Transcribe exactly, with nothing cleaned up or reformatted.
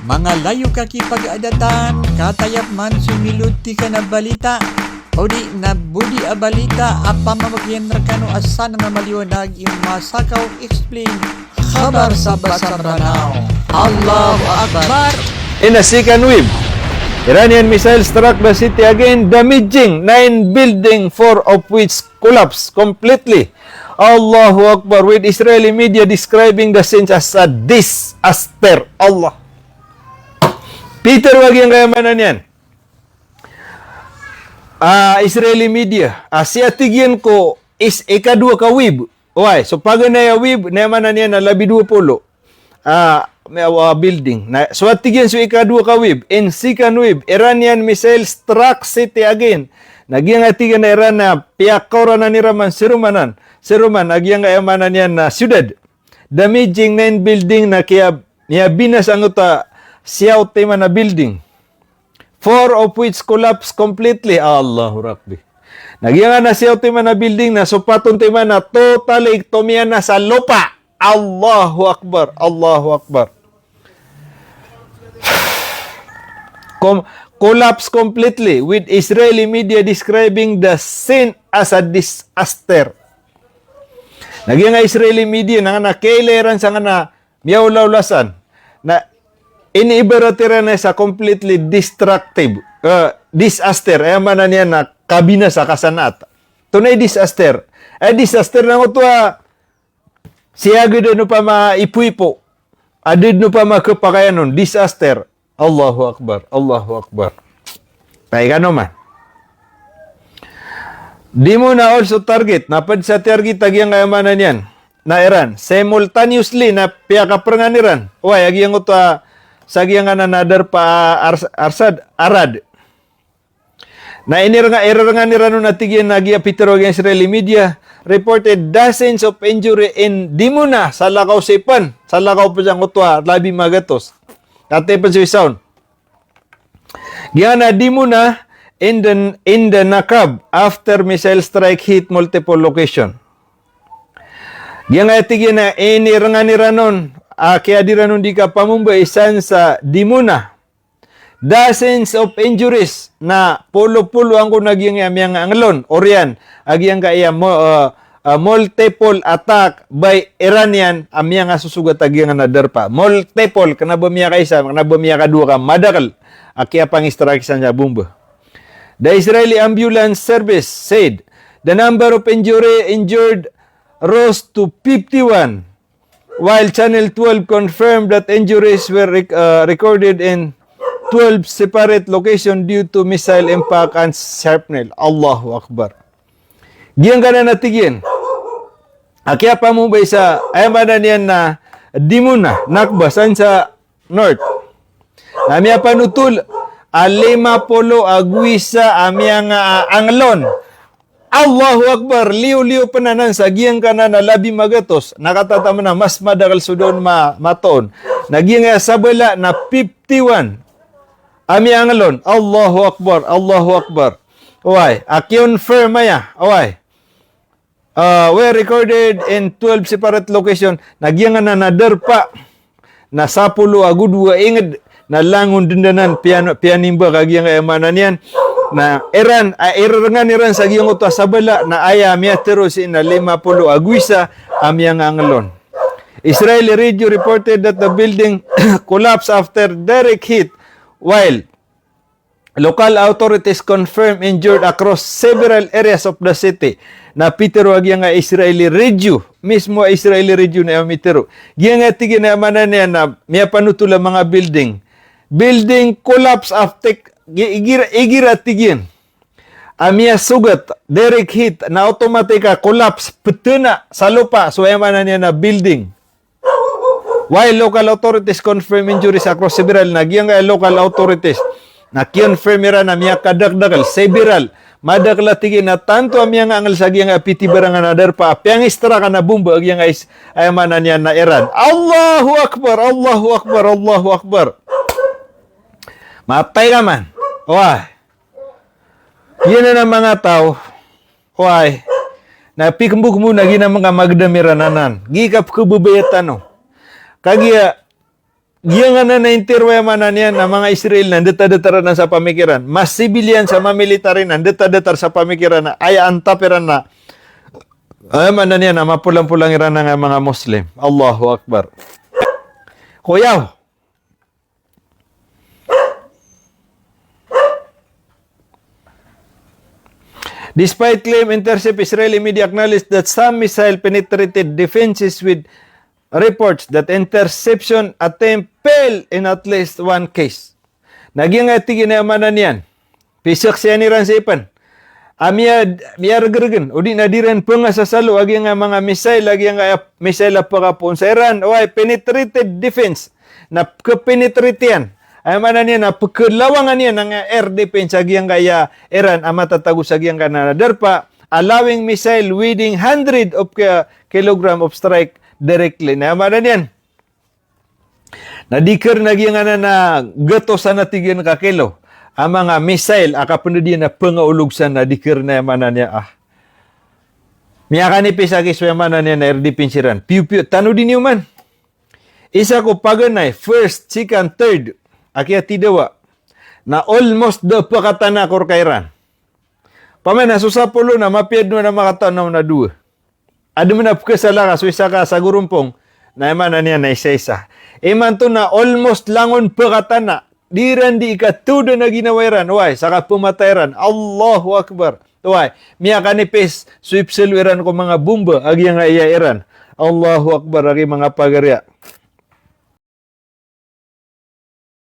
Manga layo ka ki pag-adatan, katayap man so milod tika na balita, odi na bodi a balita a pamamagian rekano a sanang a maliwanag i Masakaw Explain. Khabar sa Basar Ranaw. Allahu Akbar. In a second wave, Iranian missile struck the city again, damaging nine building, four of which collapsed completely. Allahu Akbar. With Israeli media describing the scenes as a disaster. Allah. Peter, wagi ang kayamanan yan. Ah, Israeli media. Ah, siya tig iyan ko is ikadowa ka wave. Oway, so paganay a wave, na aya maana niyan na labi dowa polo. Ah, may, ah, building. Na, so a tig iyan so ikadowa ka wave, in second wave, Iranian missile struck city again. Na giyangkai a tig iyan a Iran na piyakaoranan iran man, seromanan, seroman, a giyangkai a aya maana niyan na siyudad. Damaging nine building, na kiya, miyabinasa angkoto a siyaw timan a building. Four of which collapsed completely. Allahu Rabbi. Na giyangkanan a siyaw timan a building na so pat on timan na totally tomiyanas a lopa. Allahu Akbar. Allahu Akbar. Com-, collapse completely, with Israeli media describing the scene as a disaster. Na giyangkai a Israeli media na, na kailay iran sangkanan a miyaolaola san. Na iniibarat iran sa completely destructive, eh, disaster. Aya maana niyan na kabinasa, kasanaat. Antonaa i disaster? Aya disaster na angkoto a siyagad den opama ipoipo. Adn opama khapakayan on, disaster. Allahu Akbar, Allahu Akbar. Taik ano man. Dimuna also target, na pd sa target a giyangkai a aya maana niyan na Iran. Simultaneously, na piyakaperengan iran. Oway, a giyangkoto a, sa giyangkanan a darpa a Ars-, Arsad, Arad. Na inirenga-, irerengan iran on a tig iyan a giya pitharo a giyangkai a Israeli media, reported dozens of injury in Dimuna, salakaw sii pn, salakaw pn sangkoto a labi magatos. Katii pn so isa on. Giyangkanan a Dimuna in the, in the Nakab after missile strike hit multiple location. Giyangkai a tig iyan a inirengan iran on a kiyadi iran on di kapamomba isan sa Dimuna. Dozens of injuries, na polo-polo angkoto a giyangkai a miyangaanglon, oriyan a giyangkai a mo-, ah, ah, multiple attack by Iranian a miyangasosogat a giyangkanan a darpa. Multiple, kna ba miyakaisa, kna ba miyakadowa ka madakl a kiyapangistrike san sa bomba. The Israeli Ambulance Service said the number of injury, injured rose to fifty-one. While Channel twelve confirmed that injuries were rec-, uh, recorded in twelve separate locations due to missile impact and shrapnel. Allahu Akbar. Giyangkanan a tig iyan a kiyapamomba sa, aya maana niyan na Dimuna, Nakba, san sa North. Na miyapanotol a lima polo ago isa a miyangaanglon. Allahu Akbar, liyo-liyo pn anan sa giyangkanan a labi magatos, na katataman a mas madakl so da on ma-, matoon. Na giyangkai a sabala na fifty-one a miyangaanglon. Allahu Akbar, Allahu Akbar. Oway, a kiyon-confirm aya, oway. Ah, were recorded in twelve separate location, na giyangkanan a darpa na sapolo ago dowa ingd na langon dn anan piyan-, piyanimbak a giyangkai a aya maana niyan na Iran, a irerengan iran sa giyangkoto a sabala na aya miyatharo sii na lima polo ago isa a miyangaanglon. Israeli radio reported that the building collapsed after direct hit, while local authorities confirm injured across several areas of the city. Na pitharo a giyangkai a Israeli radio, mismo a Israeli radio na aya mitharo. Giyangkai a tig iyan a aya maana niyan na miyapanotol a manga building. Building collapse after, gi-, igira, igira tig iyan a miyasogat, direct hit, na automatic a collapse, ptana sa lopa, so aya maana niyan na building. While local authorities confirm injuries across several, na giyangkai a local authorities na kiyon-confirm iran a miyakadakdakl, several. Madakl a tig iyan a tanto a miyangaangl sa giyangkai a pithibarangan a darpa a piyangistrike a bomba a giyangkai a is-, aya maana niyan na Iran. Allahu Akbar, Allahu Akbar, Allahu Akbar. Matay ka man. Oway. Giyanan a manga taw, oway, na pikmbok mo na giyanan a manga magdam iran anan. Gii kapkhababayaan tano. Kagiya Giyangkanan a intiro, aya maana niyan na manga Israel na ndetadatar anan sa pamikiran. Mas civilian sa mamilitary na ndetadatar sa pamikiran na aya antap iran na, aya maana niyan na mapolampolang iran angkaya manga Muslim. Allahu Akbar. Koyaw. Despite claim, intercept, Israeli media acknowledged that some missile penetrated defenses with reports that interception attempt failed in at least one case. Na giyangkaya tig iyan, aya maana niyan, pisaksian iran sii pn a miya, miyaregregen, odi na di ran pengasasalo a giyangkaya manga missile, a giyangkaya missile a pekapoon sa Iran, oway, penetrated defense, na pkepenetrate iyan. Aya maana niyan na pkelawangan iyan angkaya air defense a giyangkaya Iran a matatago sa giyangkanan a darpa, allowing missile weighing hundred of ki-, kilogram of strike directly. Na aya maana niyan na di kern a giyangkanan a getosan a tig iyan ka kilo a manga missile a kapnd iyan a pengaolog san, na di kern, aya maana niyan, ah, miyakanipis a kiso, aya maana niyan, na air defense iran. Piyo-piyo, tanodi niyo man. Isa ko paganay, first, second, third a kiyatidawa, na almost da pekatana ko rka iran. Pamana so sapolo na mapiya dowa na makatana on a dowa. Adn a pkasala ka so isa ka sagorompong, na aya maana niyan na isa-isa. Imanto na almost langon pekatana, di ran di ikatodan a ginawa iran, oway, sa kapemata iran. Allahu Akbar. Oway, miyakanipis so ipselo iran ko manga bomba a giyangkaya Iran. Allahu Akbar, aki manga pagariya.